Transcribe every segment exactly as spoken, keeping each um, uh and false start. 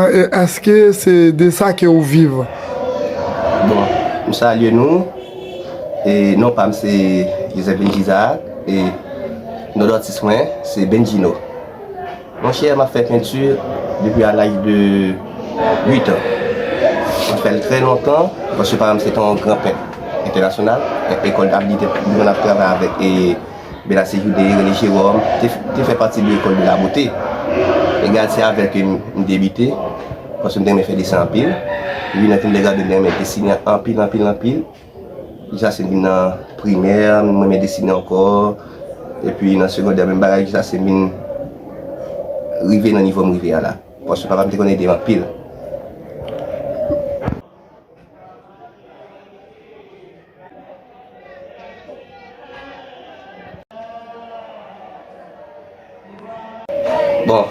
E èske se de sa ke ou viv? Bon, m salye nou. E non pa m se Joseph Benji Isaac. E non d atis mwen, se Benjino. Monchè, m ap fè penti depi a laj de uit an. M ap fè l trè lontan, paske paran m se te yon gran pent entènasyonal, e, ekòl abilite, li konn ap travay avèk, e, Bernard Séjourné, René Jérôme, te, te fè pati de lekòl de la bote. Egal, se avè l ke m, m debite, paske m te renmen fè desen anpil. Epi nan kindergarten, m te renmen desine anpil, anpil, anpil. Jiskaske m vin nan primè, m renmen desine ankò. Epi nan segondè, menm bagay, jiskaske m vin rive nan nivo m rive a la. Paske papa m te konn ede m anpil. Bon,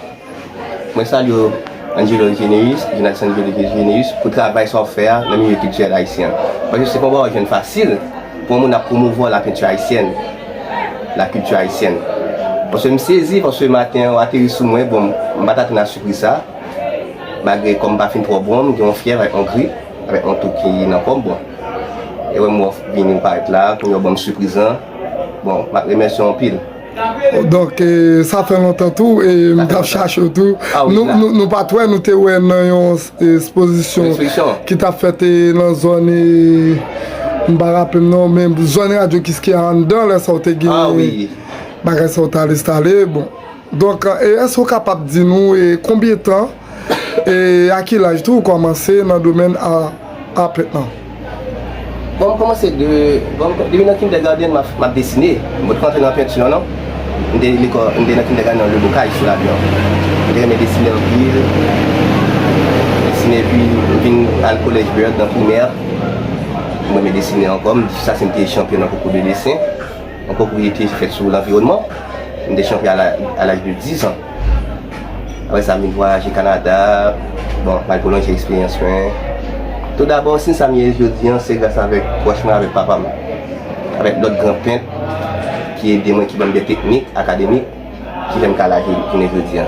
mwen salye Angelo Généus, jounalis Angelo Généus, pou travay sa w ap fè a nan milye kiltirèl ayisyen an. Paske se pa yon bagay w jwenn fasil pou yon moun ap pwomouvwa la peinture haïtienne, la culture haïtienne. Paske m sezi, paske maten an, w ateri sou mwen, bon, m pa t atann a sipriz sa. Malgre kò m pa fin twò bon, m gen yon fyèv avèk yon grip, avèk yon tou ki nan kò m, bon. E wè m wè w vini, w parèt la, kounye a w ban m sipriz lan. Bon, m ap remèsye w anpil. Donk, e, sa fè lontan tou, e m t ap chache w tou. Ah wi, nou, la. Nou, nou pa t wè, nou te wè nan yon, e, ekspozisyon ki t ap fèt, e, nan zòn, e, m pa raple m non, men zòn radyo Kiskeya anndan, lè sa w te gen, ah wi, bagay sa w t al enstale, bon. Donk, e, èske w kapab di nou, e, konbyen tan, e, a ki laj tou ou kòmanse nan domèn a, a pent lan? Bon, m kòmanse de, bon, depi nan kindergarten, m ap, m ap desine. M potko antre nan penti an, non. M te lekòl, m te nan kindergarten nan Le Bocage, sou Lavyon. M te renmen desine anpil. Desine, epi m vin al kolèj Byrd nan primè. M renmen desine ankò. M di sa, se m te chanpyon nan konkou de desen. Yon konkou ki te fèt sou lanviwònman. M te chanpyon a la, a laj de dis an. Apre sa, m vin vwayaje Kanada. Bon, m al pwolonje eksperyans mwen. Toudabò, si sa m ye jodi an, se gras avèk pwòch mwen, avèk papa m, avèk lòt gran pent ki ede mwen, ki ban m de teknik akademik ki fè m ka la je-, jounen jodi an.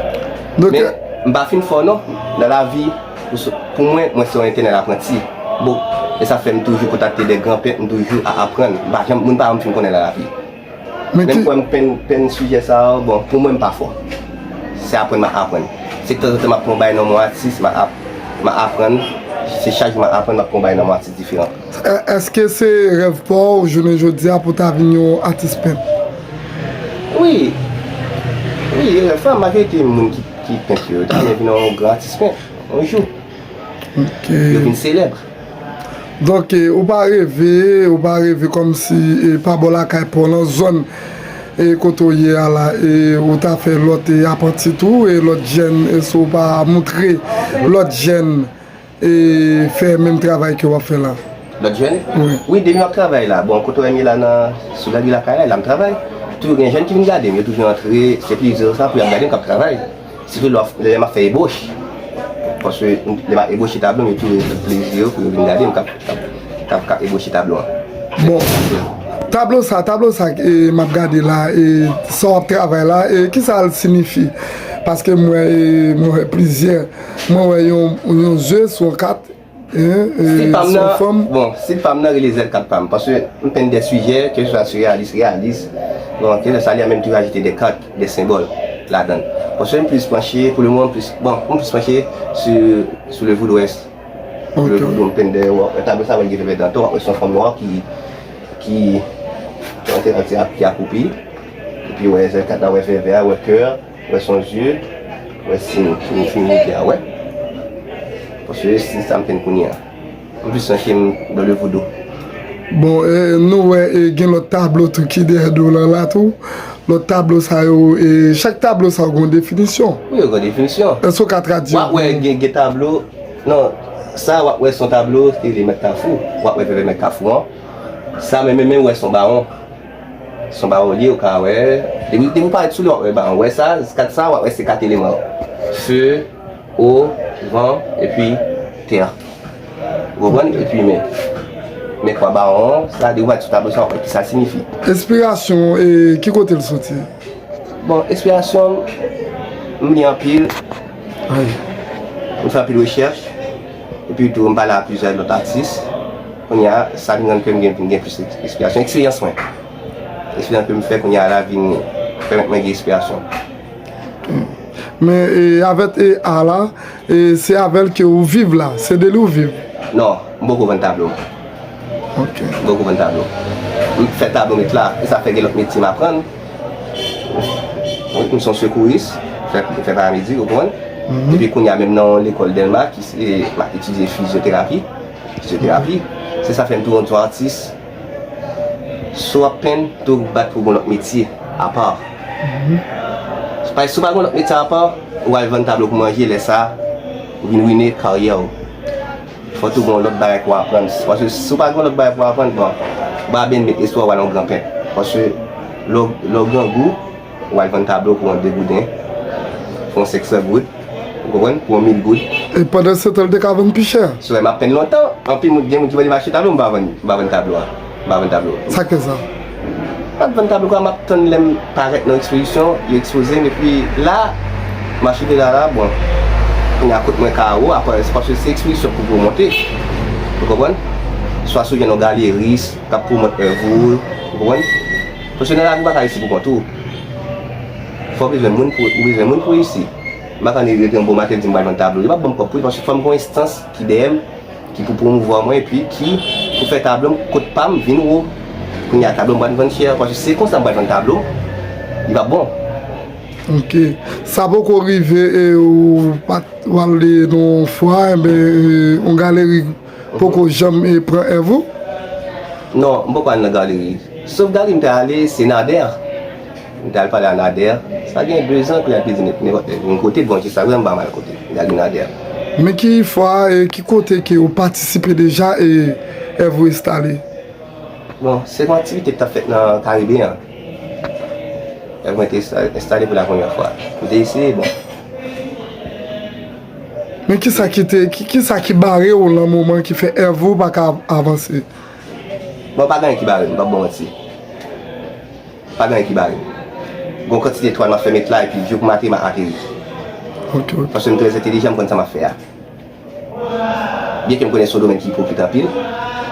Donk, men, m pa fin fò non. Nan lavi, pou s-, pou mwen, mwen se yon etènèl apranti. Bon, e sa fè m toujou kontakte de gran pent, m toujou a aprann. M pa janm, moun pa janm fin konnen nan lavi. Men ki... Menm kwè m penn, penn sijè sa a, bon, pou mwen, m pa fò. Se aprann m ap aprann. Se tanzantan m ap pran yon bagay nan men yon atis, m ap, m ap aprann. Se chak jou m ap aprann, m ap pran yon bagay nan men yon atis diferan. È-, èske se rèv pa w jounen jodi a pou w ta vin yon atis pent? Wi. Wi, e rèv pa m. Majorite moun ki, ki pent yo, yo ta renmen vin yon gran atis pent, yon jou. Ok. Yo vin selèb. Donk, e, ou pa reve, ou pa reve kòmsi, e, pa bò lakay pa w, nan zòn, e, kote w ye a la, e, ou ta fè lòt, e, apranti tou, e, lòt jèn, èske w pa montre lòt jèn, e, fè menm travay ke w ap fè la? Lòt jèn? Wi. Wi, depi m ap travay la. Bon, kote w wè m ye la nan, sou gadi lakay la, e la m travay. Toujou gen jèn ki vin gade m, yo toujou antre, se plezi yo sa pou y ap gade m k ap travay. Sitou lè, lè m ap fè ebòch. Paske lè m ap ebòche tablo, m toujou pran plezi yo pou yo vin gade m k ap, k ap, k ap, k ap ebòche tablo an. Bon, tablo sa, tablo sa, e, m ap gade la, e, sa w ap travay la, e, kisa l siyifi? Paske m wè, e, m wè plizyè, mwen wè yon, yon ze sou yon kat, e, e, stil pa m nan, bon, stil pa m nan rele zèl kat pa m, paske m penn de sijè, ke se swa sireyalis, reyalis, bon, ke se swa li a menm toujou ajoute de kat, de senbòl ladan l. Paske m plis panche, pou le moman, m plis, bon, m plis panche sou, sou le voudou wès. Ok. Le voudou, m penn de, w ap wè tablo sa, w ap gen vèvè dantan, w ap wè se yon fanm nwa ki, ki, ki antre nan ti ak-, ki akwoupi. Epi w wè zèl kat la, w wè vèvè a, w wè kè a. Wè se yon zye, wè si, si, si militè a, wè. Paske se sa m fè kounye a. M plis ranche m nan le voudou. Bon, e, nou wè, e, gen lòt tablo tou ki dèyè do w lan la tou. Lòt tablo sa yo, e, chak tablo sa yo gen yon definisyon. Wi, yo gen definisyon. Èske w ka tradui? W ap wè gen, gen tablo, non, sa w ap wè se yon tablo ki rele Mèt Kafou. W ap wè vèvè Mèt Kafou an. Sa menm, menm, menm, wè se yon bawon. Se yon bawon li ye, ou ka wè. Depi, depi w parèt sou li, w ap wè bawon. Wè sa, kat sa, w ap wè se kat eleman yo. Fe, o, van, epi tè. Ou konprann? Epi men. Men kwa bawon, sa, depi w parèt sou tablo sa, w ap wè ki sa siyifi. Enspirasyon, e, ki kote l soti? Bon, enspirasyon m, m li anpil. Wi. M fè anpil rechèch, epi tou m pale a plizyè lòt atis. Kounye a, sa vin rann ke m gen, vin gen plis eksplorasyon. Eksperyans mwen. Eksperyans ke m fè kounye a la vin pèmèt mwen gen enspirasyon. Men e, avèk e, a la, e, se avè l ke ou viv la, se de li ou viv. Non, m poko vann tablo. Ok. M poko vann tablo. M fè tablo met la, e sa fè gen lòt metye m aprann. M se yon sekouris, fè, fè paramedi, ou konprann? Epi kounye a menm nan yon lekòl Dèlma ki se, m ap etidye fizyoterapi. Fizyoterapi, se sa fè m tou yon atis. Si w ap penn, tou bat pou gon lòt metye, apa. Paske si w pa gon lòt metye apa, ou al vann tablo pou manje, lè sa, ou vin wine karyè w. Fò tou gon lòt bagay pou w aprann. Paske si w pa gon lòt bagay pou w aprann, bon, ou pa byen met espwa w al yon gran pent. Paske lè w, lè w grangou, ou al vann tablo pou yon de gouden, pou yon senk san goud, ou konprann, pou yon mil goud. E pandan se tan, l te ka vann pi chè. Si w wè m ap penn lontan, anpil moun, gen moun ki vle m achte tablo, m pa vann, m pa vann tablo a. M pa vann tablo. Sa k fè sa? M pa t vann tablo a, m ap tann lè m parèt nan ekspozisyon, yo ekspoze m, epi la, m achte la la, bon, kounye a kot mwen ka wo, apa, se paske se ekspozisyon pou pwomote. Ou konprann? Swa si w jwenn yon galeris k ap pwomòt èv ou, ou konprann? Paske nan lavi, ou pa ka reyisi pou kont ou. Fò w bezwen moun pou, ou bezwen moun pou reyisi. M pa ka rete yon bon maten di m pral vann tablo. Yo p ap ban m kòb pou li, paske fò m gen yon enstans ki dèyè m, ki pou pwomouvwa mwen, epi ki pou fè tablo m kot pa m vin wo. Kounye a, tablo m pral vann chè, paske si se konsa m pral vann tablo, li p ap bon. Ok. Sa poko rive e ou pa t w ale nan yon fwa, enben, e, yon galeri poko janm e pran èv ou? Non, m poko al nan galeri. Sèl galeri m te ale, se Nader. M te al pale a Nader. Sa gen de zan ke l ap di m, men yon kote, bon, jis la, m pa mal kote. M te al Nader. Men ki fwa e ki kote ke ou patisipe deja e èv ou enstale? Bon, se yon aktivite ki t ap fèt nan Karibe an. Èv mwen te ensta-, enstale pou la premyè fwa. M te eseye, bon. Men kisa ki te, ki, kisa ki bare w nan moman ki fè èv ou pa ka avanse? Bon, pa gen anyen ki bare m, m p ap ba w manti. Pa gen anyen ki bare m. Gon kantite twal m ap fè met la, epi jou pou maten m ap ateri. Ok, ok. Paske m trè entelijan, m konn sa m ap fè a. Byenke m konnen se yon domèn ki ipokrit anpil,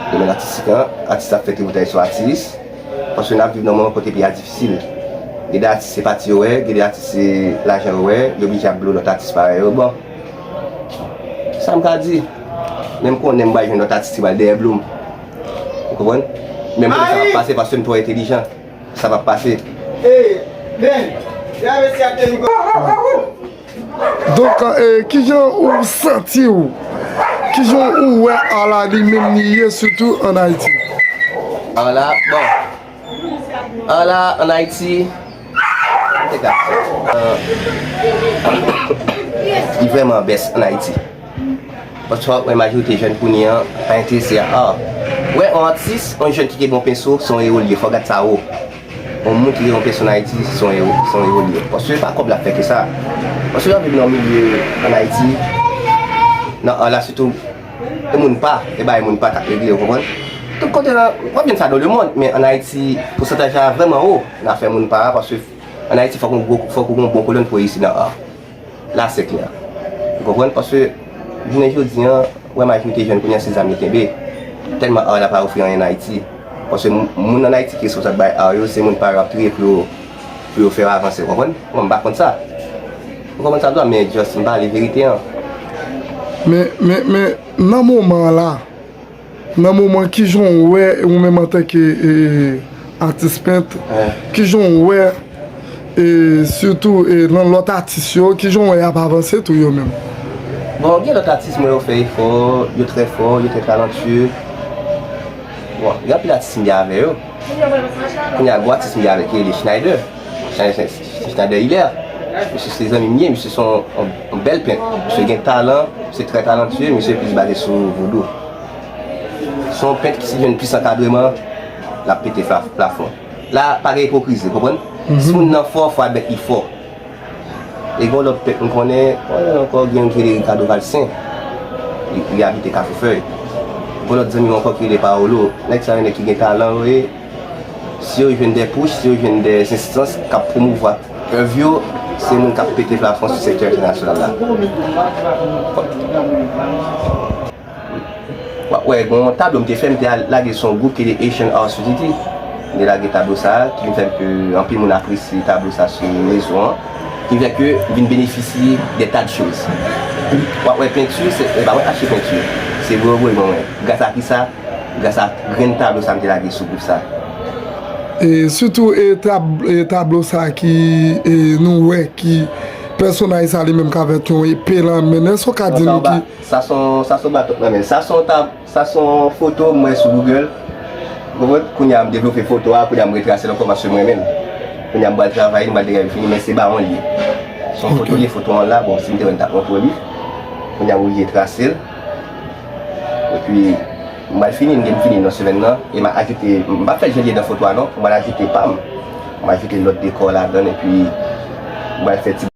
domèn atistik lan, atis ap fè tripotaj sou atis, paske n ap viv nan yon moman kote peyi a difisil. Gen de atis se pati yo wè, gen de atis se lajan yo wè, yo blije ap blo lòt atis parèy yo. Bon, sa m ka di, men m konnen m pral jwenn lòt atis ki pral dèyè blo m. Ou konprann? Men m konnen sa p ap pase paske m twò entelijan. Sa p ap pase. Donk, e, kijan ou santi w? Kijan ou wè art la li menm li ye, sitou ann Ayiti? Art la, bon. Art la ann Ayiti, m te ka, euh, li vrèman bès ann Ayiti. Paske w ap wè majorite jèn kounye a pa enterese a art. Wè yon atis, yon jèn ki kenbe yon penso, se yon ewo l ye, fò w gad sa wo. Yon moun ki gen yon penso ann Ayiti, se yon ewo, se yon ewo l ye. Paske se pa kòb l ap fè ke sa. Paske w ap viv nan yon milye ann Ayiti, nan art la sitou, e moun pa, e bagay moun pa k ap regle, ou konprann? Tout kote nan, w ap jwenn sa dans le monde, men ann Ayiti, pousantaj la vrèman wo nan afè moun pa a, paske ann Ayiti, fòk ou gwo, fòk ou gen yon bon kolòn pou reyisi nan art. La se klè. Ou konprann? Paske, jounen jodi a, w wè majorite jèn kounye a se zam yo kenbe. Tèlman art la pa ofri anyen ann Ayiti. Paske moun, moun ann Ayiti ki responsab bay art yo, se moun pa yo ap touye pou yo, pou yo fè yo avanse, ou konprann? Bon, m pa kont sa. Ou konprann sa m di w la, men just m pale verite an. Men, men, men, nan moman an la, nan moman, kijan w wè, ou menm antanke, e, atis pent, kijan w wè, e, sitou, e, nan lòt atis yo, kijan w wè y ap avanse tou yo menm? Bon, gen lòt atis mwen yo fè efò, yo trè fò, yo trè talantye. Bon, gen anpil atis m ye avè yo. Kounye a, gwo atis m ye avè ki rele Schneider. Schneider, Schneider Hilaire. Misye se zanmi m ye, misye se yon, yon, yon bèl pent. Misye gen talan, misye trè talantye, misye plis baze sou vodou. Se yon pent ki si jwenn plis ankadreman, l ap pete fla-, plafon. La, pa gen ipokrizi, ou konprann? Si moun nan fò, fò admèt li fò. E gen yon lòt pent m konnen, konnen ankò gen yon ki rele Ricardo Valcin. Li, li abite Kafou Fèy. Gen yon lòt zanmi m ankò ki rele Paolo. Nèg sa yo nèg ki gen talan yo ye. Si yo jwenn de pouch, si yo jwenn de enstans k ap pwomouvwa èv yo, Se moun k ap pete plafon sou sektè entènasyonal la. W ap wè, gen yon tablo m te fè, m te al lage sou yon gwoup ki rele Haitian Art Society. M te lage tablo sa a, ki vin fè ke anpil moun apresye tablo sa a sou rezo an, ki vin fè ke m vin benefisye de ta de choz. W ap wè penti, se, e pa mwen k achte penti, se Boyo Boy ban mwen. Gras a kisa? Gras a grenn tablo sa a m te lage sou gwoup sa a. E sitou e, tab, e tablo sa a ki e, nou wè ki pèsonaj sa li menm k avèk yon epe lan men, èske w ka di nou ki. Sa son, sa son baton nan men. Sa son tab, sa son foto m wè sou Google. Ou konprann? Kounye a m devlope foto a, kounye a m retrase l ankò paske m renmen l. Kounye a m pral travay li, m pral degaje fini, men se bawon l ye. Son foto l ye, foto an la, bon, si m te wè m t ap montre w li. Kounye a m oblije trase l. Epi, m pral fini, m gen m fini nan semèn nan. E m a ajoute, m pa fè jan l ye nan foto a non, m pral ajoute pa m. M ajoute lòt dekò ladan l, epi m pral fè ti